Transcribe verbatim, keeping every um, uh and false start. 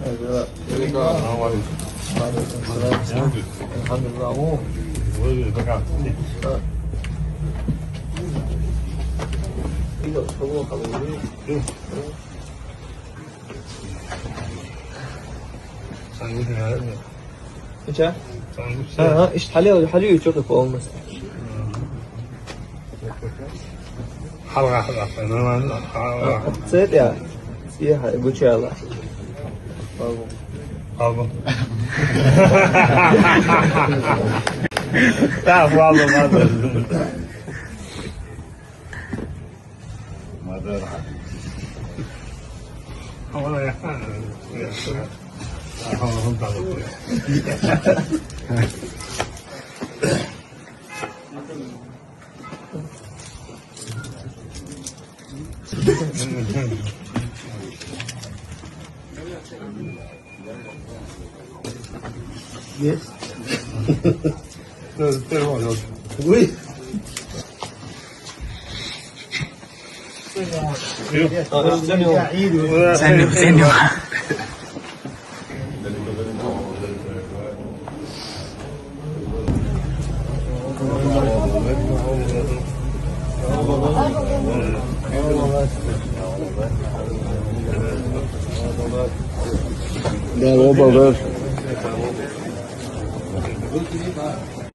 السلام عليكم. وعليكم السلام. الحمد لله. أوه. إذا أسبوع قبل. Sen gitme ya. Sen gitme. Ha, ha, işte hali, hali çok olmaz. Halka, halka, normal, halka. Ha, seyret ya. İyi, hadi, bu çağla. Aldım. Aldım. Tamam, aldım, aldım. Ama ya. Yes. Oui. Sen de, sen de. Gel, oba, ver.